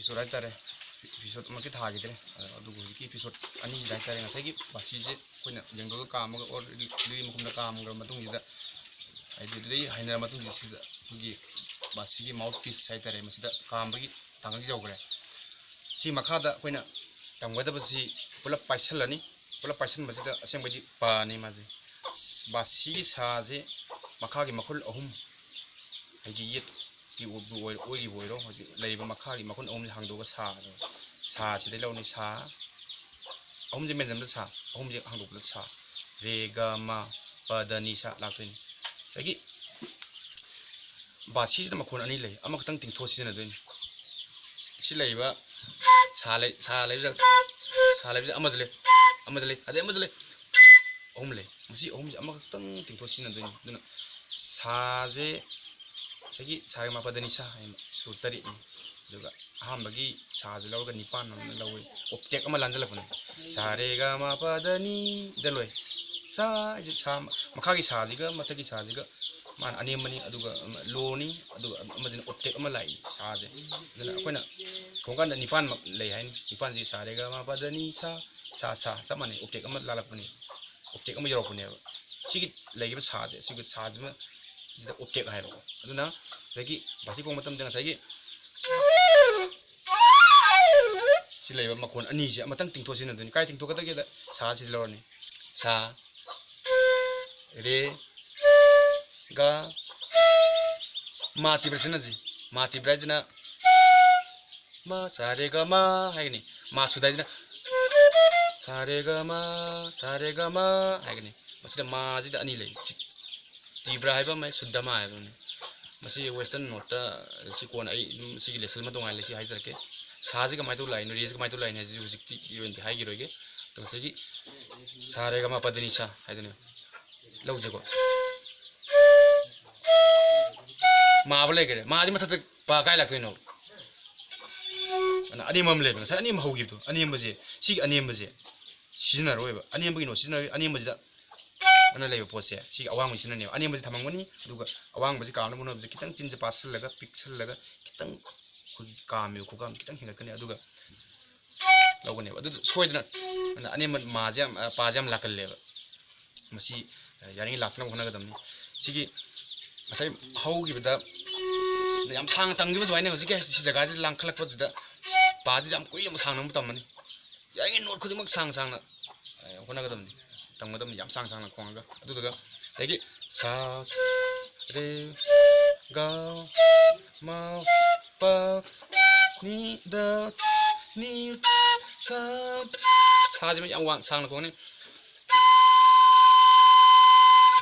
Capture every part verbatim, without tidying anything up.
Episode ꯍꯥꯏꯇꯥꯔꯦ, ꯏꯄꯤꯁꯣꯠꯃꯛꯇꯤ ꯊꯥꯈꯤꯗ꯭ꯔꯦ꯫ ꯑꯗꯨꯕꯨ ꯍꯧꯖꯤꯛꯀꯤ ꯏꯄꯤꯁꯣꯠ ꯑꯅꯤꯁꯤꯗ ꯍꯥꯏꯇꯥꯔꯦ, ꯉꯁꯥꯏꯒꯤ ꯕꯥꯁꯤꯁꯦ ꯑꯩꯈꯣꯏꯅ ꯌꯦꯡꯗꯣꯛꯑꯒ ꯀꯥꯝꯃꯒ ꯑꯣꯔ ꯂꯤꯔꯤ ꯃꯈꯨꯝꯗ ꯀꯥꯝꯈ꯭ꯔ ꯃꯇꯨꯡꯁꯤꯗ, ꯍꯥꯏꯗꯤ ꯑꯗꯨꯗꯩ ꯍꯩꯅꯔ ꯃꯇꯨꯡꯁꯤꯗ ꯁꯤꯗ ꯑꯩꯈꯣꯏꯒꯤ ꯕꯥꯁꯤꯒꯤ ꯃꯥꯎꯠ ꯄꯤꯁ ꯍꯥꯏꯇꯥꯔꯦ, ꯃꯁꯤꯗ ꯀꯥꯝꯕꯒꯤ ꯊꯥꯡꯒꯜ ꯌꯧꯈ꯭ꯔꯦ꯫ ꯁꯤ ꯃꯈꯥꯗ ꯑꯩꯈꯣꯏꯅ ꯇꯝꯒꯗꯕꯁꯤ ꯄꯨꯂꯞ ꯄꯥꯏꯁꯜꯂꯅꯤ꯫ ꯄꯨꯂꯞ ꯄꯥꯏꯁꯟꯕꯁꯤꯗ ꯑꯁꯦꯡꯕꯩꯗꯤ ꯄꯥꯅꯤ ꯃꯥꯁꯦ꯫ ꯕꯥꯁꯤꯒꯤ ꯁꯥꯁꯦ ꯃꯈꯥꯒꯤ ꯃꯈꯨꯜ ꯑꯍꯨꯝ, ꯍꯥꯏꯗꯤ ꯌꯦꯠꯀꯤ ꯑꯣꯏꯕꯨ ꯑꯣꯏꯔꯣ, ꯑꯣꯏꯒꯤꯕꯨ ꯑꯣꯏꯔꯣ, ꯍꯧꯖꯤꯛ ꯂꯩꯔꯤꯕ ꯃꯈꯥꯒꯤ ꯃꯈꯨꯜ ꯑꯍꯨꯝꯁꯦ ꯍꯥꯡꯗꯣꯛꯑꯒ ꯁꯥ, ꯁꯥꯁꯤꯗꯩ ꯂꯧꯅꯤ꯫ ꯁꯥ ꯑꯍꯨꯝꯁꯦ ꯃꯦꯟꯁꯤꯟꯕꯗ ꯁꯥ, ꯑꯍꯨꯝꯁꯦ ꯍꯥꯡꯗꯣꯛꯄꯗ ꯁꯥ, ꯔꯦ ꯒ ꯃ ꯄ ꯗ ꯅꯤ ꯁꯥ ꯂꯥꯛꯇꯣꯏꯅꯤ꯫ ꯉꯁꯥꯏꯒꯤ ꯕꯥꯁꯤꯁꯤꯗ ꯃꯈꯣꯟ ꯑꯅꯤ ꯂꯩ, ꯑꯃꯈꯛꯇꯪ ꯇꯤꯡꯊꯣꯛ ꯁꯤꯖꯤꯟꯅꯗꯣꯏꯅꯤ꯫ ꯁꯤ ꯂꯩꯔꯤꯕ ꯁꯥ ꯂꯩ, ꯁꯥ ꯂꯩꯕꯁꯤꯗ, ꯁꯥ ꯂꯩꯕꯁꯤꯗ ꯑꯃꯁꯨ ꯂꯩ, ꯑꯃꯁꯨ ꯂꯩ, ꯑꯗꯩ ꯑꯃꯁꯨ ꯂꯩ, ꯑꯍꯨꯝ ꯂꯩ꯫ ꯃꯁꯤ ꯑꯍꯨꯝꯁꯦ ꯑꯃꯈꯛꯇꯪ ꯇꯤꯡꯊꯣꯛ ꯁꯤꯖꯤꯟꯅꯗꯣꯏꯅꯤ꯫ ꯑꯗꯨꯅ ꯁꯥꯁꯦ ꯉꯁꯥꯏꯒꯤ ꯁꯥ ꯔꯦ ꯒ ꯃ ꯄ ꯗ ꯅꯤ ꯁꯥ ꯍꯥꯏꯅ ꯁꯨꯔ ꯇꯔꯦꯠꯅꯤ꯫ ꯑꯗꯨꯒ ꯑꯍꯥꯟꯕꯒꯤ ꯁꯥꯁꯦ ꯂꯧꯔꯒ ꯅꯤꯄꯥꯟ ꯑꯃ ꯂꯧꯋꯤ, ꯑꯣꯛꯇꯦꯛ ꯑꯃ ꯂꯥꯟꯖꯜꯂꯛꯄꯅꯦ꯫ ꯁꯥ ꯔꯦ ꯒ ꯃ ꯄ ꯗ ꯅꯤ ꯗ ꯂꯣꯏ꯫ ꯁꯥ ꯍꯥꯏꯁꯦ ꯁꯥ ꯃꯈꯥꯒꯤ ꯁꯥꯁꯤꯒ ꯃꯊꯛꯀꯤ ꯁꯥꯁꯤꯒ ꯃꯥꯅ ꯑꯅꯦꯝꯕꯅꯤ, ꯑꯗꯨꯒ ꯑꯃ ꯂꯣꯅꯤ, ꯑꯗꯨꯒ ꯑꯃꯁꯤꯅ ꯑꯣꯛꯇꯦꯛ ꯑꯃ ꯂꯥꯛꯏ ꯁꯥꯁꯦ꯫ ꯑꯗꯨꯅ ꯑꯩꯈꯣꯏꯅ ꯈꯣꯡꯀꯥꯟꯗ ꯅꯤꯄꯥꯟꯃꯛ ꯂꯩ ꯍꯥꯏꯅꯤ꯫ ꯅꯤꯄꯥꯟꯁꯤ ꯁꯥ ꯔꯦ ꯒ ꯃ ꯄ ꯗ ꯅꯤ ꯁꯥ, ꯁꯥ ꯁꯥ ꯆꯞ ꯃꯥꯟꯅꯩ, ꯑꯣꯛꯇꯦꯛ ꯑꯃ ꯂꯥꯜꯂꯛꯄꯅꯤ, ꯑꯣꯛꯇꯦꯛ ꯑꯃ ꯌꯧꯔꯛꯄꯅꯦꯕ꯫ ꯁꯤꯒꯤ ꯂꯩꯔꯤꯕ ꯁꯥꯁꯦ, ꯁꯤꯒꯤ ꯁꯥꯁꯤꯃ ꯁꯤꯗ ꯑꯣꯛꯇꯦꯛ ꯍꯥꯏꯕꯀꯣ꯫ ꯑꯗꯨꯅ ꯉꯁꯥꯏꯒꯤ ꯕꯥꯁꯤ ꯈꯣꯡꯕ ꯃꯇꯝꯗ ꯉꯁꯥꯏꯒꯤ ꯁꯤ ꯂꯩꯕ ꯃꯈꯣꯟ ꯑꯅꯤꯁꯦ ꯑꯃꯇꯪ ꯇꯤꯡꯊꯣꯛ ꯁꯤꯖꯤꯟꯅꯗꯣꯏꯅꯤ꯫ ꯀꯥꯏ ꯇꯤꯡꯊꯣꯛꯀꯗꯒꯦꯗ ꯁꯥꯁꯤꯗ ꯂꯧꯔꯅꯤ꯫ ꯁꯥ, ꯔꯦ, ꯒ, ꯃꯥ ꯇꯤꯕ꯭ꯔ ꯁꯤꯖꯤꯟꯅꯁꯤ꯫ ꯃꯥ ꯇꯤꯕ꯭ꯔ ꯍꯥꯏꯁꯤꯅ ꯃꯥ ꯁꯥ ꯔꯦ ꯒ ꯃꯥ ꯍꯥꯏꯒꯅꯤ꯫ ꯃꯥ ꯁꯨꯗ ꯍꯥꯏꯁꯤꯅ ꯁꯥ ꯔꯦ ꯒ ꯃꯥ, ꯁꯥ ꯔꯦ ꯒ ꯃꯥ ꯍꯥꯏꯒꯅꯤ꯫ ꯃꯁꯤꯗ ꯃꯥꯁꯤꯗ ꯑꯅꯤ ꯂꯩ꯫ ꯇꯤꯕ꯭ꯔ ꯍꯥꯏꯕ ꯑꯃ, ꯁꯨꯗ꯭ꯙ ꯃꯥ ꯍꯥꯏꯕ ꯑꯃꯅꯤ꯫ ꯃꯁꯤ ꯋꯦꯁꯇꯔꯟ ꯅꯣꯠꯇ, ꯁꯤ ꯀꯣꯟꯅ ꯑꯩ ꯑꯗꯨꯝ ꯁꯤꯒꯤ ꯂꯦꯁꯟ ꯑꯃ ꯇꯣꯉꯥꯟꯅ ꯂꯩ, ꯁꯤ ꯍꯥꯏꯖꯔꯛꯀꯦ꯫ ꯁꯥꯁꯤ ꯀꯃꯥꯏꯅ ꯇꯧ ꯂꯥꯛꯏꯅꯣ, ꯔꯦꯁꯤ ꯀꯃꯥꯏꯅ ꯇꯧ ꯂꯥꯛꯏꯅꯣ ꯍꯥꯏꯁꯤ ꯍꯧꯖꯤꯛꯇꯤ ꯑꯣꯏꯅꯗꯤ ꯍꯥꯏꯈꯤꯔꯣꯏꯒꯦ꯫ ꯑꯗꯣ ꯉꯁꯥꯏꯒꯤ ꯁꯥ ꯔꯦ ꯒ ꯃ ꯄ ꯗ ꯅꯤ ꯁꯥ ꯍꯥꯏꯗꯨꯅꯦ꯫ ꯂꯧꯁꯦꯀꯣ꯫ ꯃꯥꯕ ꯂꯩꯈꯔꯦ꯫ ꯃꯥꯁꯤ ꯃꯊꯛꯇ ꯄ ꯀꯥꯏ ꯂꯥꯛꯇꯣꯏꯅꯣ? ꯑꯗꯨꯅ ꯑꯅꯦꯝꯕ ꯑꯃ ꯂꯩꯕ, ꯉꯁꯥꯏ ꯑꯅꯦꯝꯕ ꯍꯧꯈꯤꯕꯗꯣ, ꯑꯅꯦꯝꯕꯁꯦ, ꯁꯤꯒꯤ ꯑꯅꯦꯝꯕꯁꯦ ꯁꯤꯖꯤꯟꯅꯔꯣꯏꯕ꯫ ꯑꯅꯦꯝꯕꯒꯤ ꯅꯣꯠ ꯁꯤꯖꯤꯟꯅꯔꯣꯏ꯫ ꯑꯅꯦꯝꯕꯁꯤꯗ ꯑꯅ ꯂꯩꯕ ꯄꯣꯠꯁꯦ, ꯁꯤꯒꯤ ꯑꯋꯥꯡꯕꯁꯤ ꯁꯤꯖꯤꯟꯅꯅꯦꯕ꯫ ꯑꯅꯦꯝꯕꯁꯤ ꯊꯝꯃꯝꯒꯅꯤ, ꯑꯗꯨꯒ ꯑꯋꯥꯡꯕꯁꯤ ꯀꯥꯎꯅꯕ ꯍꯣꯠꯅꯕꯗ ꯈꯤꯇꯪ ꯆꯤꯟꯁꯦ ꯄꯥꯁꯜꯂꯒ, ꯄꯤꯛꯁꯜꯂꯒ, ꯈꯤꯇꯪ ꯀꯥꯝꯃꯤꯕ ꯈꯨꯀꯥꯝꯗꯣ ꯈꯤꯇꯪ ꯍꯦꯟꯒꯠꯀꯅꯤ꯫ ꯑꯗꯨꯒ ꯂꯧꯒꯅꯦꯕ꯫ ꯑꯗꯨ ꯁꯣꯏꯗꯅ ꯑꯅꯦꯝꯕ ꯃꯥꯁꯦ ꯌꯥꯝ, ꯄꯥꯁꯦ ꯌꯥꯝ ꯂꯥꯛꯀꯜꯂꯦꯕ꯫ ꯃꯁꯤ ꯌꯥꯔꯤꯉꯩ ꯂꯥꯛꯇꯅꯕ ꯍꯣꯠꯅꯒꯗꯕꯅꯤ꯫ ꯁꯤꯒꯤ ꯉꯁꯥꯏ ꯍꯧꯈꯤꯕꯗ ꯌꯥꯝ ꯁꯥꯡꯅ ꯇꯝꯈꯤꯕ ꯁꯨꯃꯥꯏꯅ ꯍꯧꯖꯤꯛꯀꯤ ꯁꯤ ꯖꯒꯥꯁꯤꯗ ꯂꯥꯡꯈꯠꯂꯛꯄꯁꯤꯗ ꯄꯥꯁꯤ ꯌꯥꯝ ꯀꯨꯏꯅ ꯑꯃꯨꯛ ꯁꯥꯡꯅ ꯑꯃꯨꯛ ꯇꯝꯃꯅꯤ꯫ ꯌꯥꯔꯤꯉꯩ ꯅꯣꯠ ꯈꯨꯗꯤꯡꯃꯛ ꯁꯥꯡ ꯁꯥꯡꯅ, ꯑꯦ, ꯍꯣꯠꯅꯒꯗꯕꯅꯤ, ꯇꯝꯒꯗꯕꯅꯤ, ꯌꯥꯝ ꯁꯥꯡ ꯁꯥꯡꯅ ꯈꯣꯡꯉꯒ꯫ ꯑꯗꯨꯗꯨꯒ ꯉꯁꯥꯏꯒꯤ ꯁꯥ, ꯔꯦ, ꯒ, ꯃ, ꯄ, ꯅꯤ, ꯗ, ꯅꯤ, ꯁꯥ, ꯁꯥꯁꯤꯃ ꯌꯥꯝ ꯋꯥꯡ ꯁꯥꯡꯅ ꯈꯣꯡꯅꯤ꯫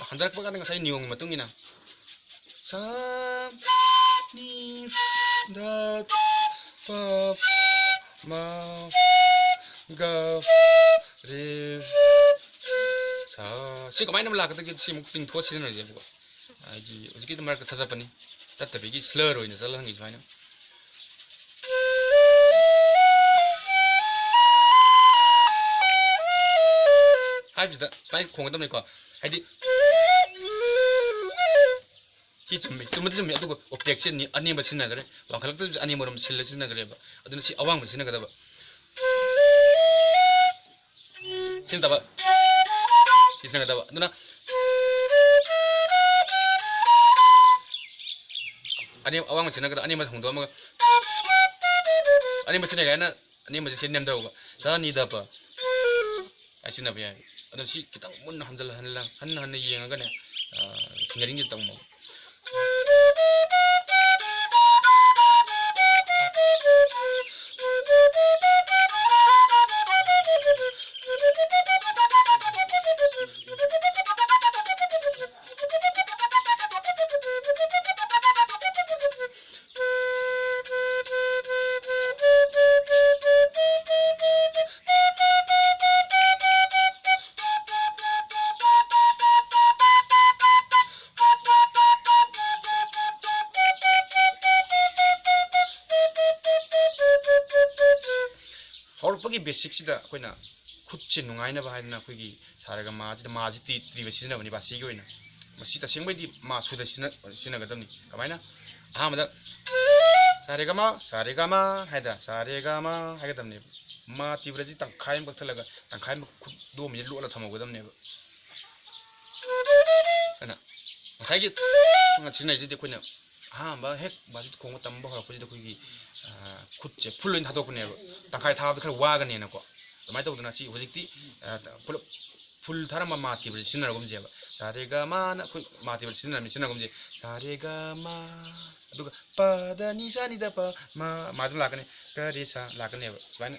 ꯍꯟꯊꯔꯛꯄ ꯀꯥꯟꯗ ꯉꯁꯥꯏ ꯅꯤꯌꯣꯝꯒꯤ ꯃꯇꯨꯡ ꯏꯟꯅ ꯁꯥ, ꯅꯤ, ꯗ, ꯄ, ꯃ, ꯒ, ꯔꯦ, ꯁꯥ꯫ ꯁꯤ ꯀꯃꯥꯏꯅ ꯑꯃ ꯂꯥꯛꯀꯗꯒꯦ? ꯁꯤ ꯑꯃꯨꯛ ꯇꯤꯡꯊꯣꯛꯑ ꯁꯤꯖꯤꯟꯅꯔꯁꯦꯕꯀꯣ꯫ ꯍꯥꯏꯗꯤ ꯍꯧꯖꯤꯛꯀꯤꯗꯣ ꯃꯔꯛꯇ ꯊꯥꯖꯠꯄꯅꯤ, ꯇꯠꯇꯕꯤꯒꯤ slur ꯑꯣꯏꯅ ꯆꯠꯂ ꯍꯪꯉꯤ ꯁꯨꯃꯥꯏꯅ꯫ ꯍꯥꯏꯕꯁꯤꯗ ꯁꯨꯃꯥꯏꯅ ꯈꯣꯡꯒꯗꯕꯅꯤꯀꯣ꯫ ꯍꯥꯏꯗꯤ ꯁꯤ ꯆꯨꯝꯃꯤ, ꯆꯨꯝꯕꯗꯤ ꯆꯨꯝꯃꯤ, ꯑꯗꯨꯒ ꯑꯣꯛꯇꯦꯞꯁꯦ ꯑꯅꯤ-, ꯑꯅꯦꯝꯕ ꯁꯤꯖꯤꯟꯅꯈ꯭ꯔꯦ, ꯋꯥꯡꯈꯠꯂꯛꯇꯕꯁꯦ ꯑꯅꯦꯝꯕꯔꯣꯝ ꯁꯤꯜꯂ ꯁꯤꯖꯤꯟꯅꯈ꯭ꯔꯦꯕ꯫ ꯑꯗꯨꯅ ꯁꯤ ꯑꯋꯥꯡꯕ ꯁꯤꯖꯤꯟꯅꯒꯗꯕ꯫ ꯁꯤ ꯅꯠꯇꯕ, ꯁꯤ ꯁꯤꯖꯤꯟꯅꯒꯗꯕ꯫ ꯑꯗꯨꯅ ꯑꯅꯦꯝ-, ꯑꯋꯥꯡꯕ ꯁꯤꯖꯤꯟꯅꯒꯗꯕ, ꯑꯅꯦꯝꯕ ꯍꯣꯡꯗꯣꯛꯑꯝꯃꯒ ꯑꯅꯦꯝꯕ ꯁꯤꯖꯤꯟꯅꯒꯦ ꯍꯥꯏꯅ ꯑꯅꯦꯝꯕꯁꯦ ꯁꯤ ꯅꯦꯝꯊꯧꯕ꯫ ꯁꯥ ꯅꯤ ꯗ ꯄ꯫ ꯑꯩ ꯁꯤꯖꯤꯟꯅꯕ ꯌꯥꯏ꯫ ꯑꯗꯣ ꯁꯤ ꯈꯤꯇꯪ ꯃꯨꯟꯅ ꯍꯟꯖꯜ-, ꯍꯟꯅ, ꯍꯟꯅ ꯍꯟꯅ ꯌꯦꯡꯉꯒꯅꯦ, ꯑ, fingering ꯁꯦ ꯇꯧꯅꯕ꯫ ꯍꯧꯔꯛꯄꯒꯤ basic ꯁꯤꯗ ꯑꯩꯈꯣꯏꯅ ꯈꯨꯠꯁꯦ ꯅꯨꯡꯉꯥꯏꯅꯕ ꯍꯥꯏꯗꯅ ꯑꯩꯈꯣꯏꯒꯤ ꯁꯥ ꯔꯦ ꯒ ꯃꯥꯁꯤꯗ ꯃꯥꯁꯤ ꯇꯤ-, ꯇ꯭ꯔꯤꯕ ꯁꯤꯖꯤꯟꯅꯕꯅꯤ ꯕꯥꯁꯤꯒꯤ ꯑꯣꯏꯅ꯫ ꯃꯁꯤ ꯇꯁꯦꯡꯕꯩꯗꯤ ꯃꯥ ꯁꯨꯗ ꯁꯤꯖꯤꯟꯅ-, ꯁꯤꯖꯤꯟꯅꯒꯗꯕꯅꯤ꯫ ꯀꯃꯥꯏꯅ? ꯑꯍꯥꯟꯕꯗ ꯁꯥꯔꯦꯒꯃ, ꯁꯥꯔꯦꯒꯃ ꯍꯥꯏꯗ꯭ꯔꯥ? ꯁꯥꯔꯦꯒꯃ ꯍꯥꯏꯒꯗꯕꯅꯦꯕ꯫ ꯃꯥ ꯇꯤꯕ꯭ꯔꯁꯤ ꯇꯪꯈꯥꯏ ꯑꯃ ꯀꯛꯊꯠꯂꯒ ꯇꯪꯈꯥꯏ ꯑꯃ ꯈꯨꯗꯣꯝꯁꯦ ꯂꯣꯠꯂ ꯊꯝꯍꯧꯒꯗꯕꯅꯦꯕ꯫ ꯑꯗꯨꯅ ꯉꯁꯥꯏꯒꯤ ꯁꯤꯖꯤꯟꯅꯩꯁꯤꯗꯤ ꯑꯩꯈꯣꯏꯅ ꯑꯍꯥꯟꯕ ꯍꯦꯛ ꯕꯥꯁꯤ ꯈꯣꯡꯕ ꯇꯝꯕ ꯍꯧꯔꯛꯄꯁꯤꯗ ꯑꯩꯈꯣꯏꯒꯤ, ꯑ, ꯈꯨꯠꯁꯦ ꯐꯨꯜ ꯑꯣꯏꯅ ꯊꯥꯗꯣꯛꯄꯅꯦꯕ꯫ ꯇꯪꯈꯥꯏ ꯊꯥꯕꯗ ꯈꯔ ꯋꯥꯒꯅꯦꯅꯀꯣ꯫ ꯑꯗꯨꯃꯥꯏꯅ ꯇꯧꯗꯅ ꯁꯤ ꯍꯧꯖꯤꯛꯇꯤ, ꯑ, ꯄꯨꯂꯞ ꯐꯨꯜ ꯊꯥꯔꯝꯕ ꯃꯥ ꯇꯤꯕ꯭ꯔꯁꯤ ꯁꯤꯖꯤꯟꯅꯔꯒꯨꯝꯁꯦꯕ꯫ ꯁꯥꯔꯦꯒꯃꯅ ꯑꯩꯈꯣꯏ ꯃꯥ ꯇꯤꯕ꯭ꯔꯁꯤ ꯁꯤꯖꯤꯟꯅꯔꯝꯃꯤ, ꯁꯤꯖꯤꯟꯅꯒꯨꯝꯁꯦ꯫ ꯁꯥꯔꯦꯒꯃ, ꯑꯗꯨꯒ ꯄꯗ ꯅꯤ ꯁꯥ ꯅꯤ ꯗ ꯄ ꯃ, ꯃꯥ ꯑꯗꯨꯝ ꯂꯥꯛꯀꯅꯤ꯫ ꯀ ꯔꯦ ꯁꯥ ꯂꯥꯛꯀꯅꯦꯕ꯫ ꯁꯨꯃꯥꯏꯅ,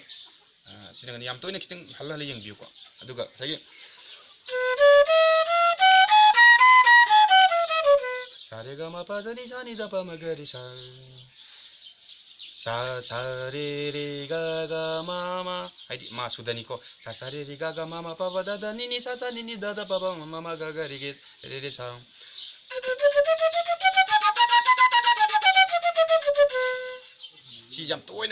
ꯑ, ꯁꯤꯖꯤꯟꯅꯒꯅꯤ꯫ ꯌꯥꯝ ꯇꯣꯏꯅ ꯈꯤꯇꯪ ꯍꯜꯂ ꯍꯜꯂ ꯌꯦꯡꯕꯤꯌꯨꯀꯣ꯫ ꯑꯗꯨꯒ ꯉꯁꯥꯏꯒꯤ ꯁꯥꯔꯦꯒꯃ ꯄꯗ ꯅꯤ ꯁꯥ ꯅꯤ ꯗ ꯄ ꯃ ꯒ ꯔꯦ ꯁꯥ꯫ ꯁꯥ, ꯁꯥ, ꯔꯦ, ꯔꯦ, ꯒ, ꯒ, ꯃ, ꯃ꯫ ꯍꯥꯏꯗꯤ ꯃꯥ ꯁꯨꯗꯅꯤꯀꯣ꯫ ꯁꯥ, ꯁꯥ, ꯔꯦ, ꯔꯦ, ꯒ, ꯒ, ꯃ, ꯃ, ꯄ, ꯄ, ꯗ, ꯗ, ꯅꯤ, ꯅꯤ, ꯁꯥ, ꯁꯥ, ꯅꯤ, ꯅꯤ, ꯗ, ꯗ, ꯄ, ꯄ, ꯃ, ꯃ, ꯃ, ꯒ, ꯒ, ꯔꯦ, ꯒꯦ, ꯔꯦ, ꯔꯦ, ꯁꯥ꯫ ꯁꯤ ꯌꯥꯝ ꯇꯣꯏꯅ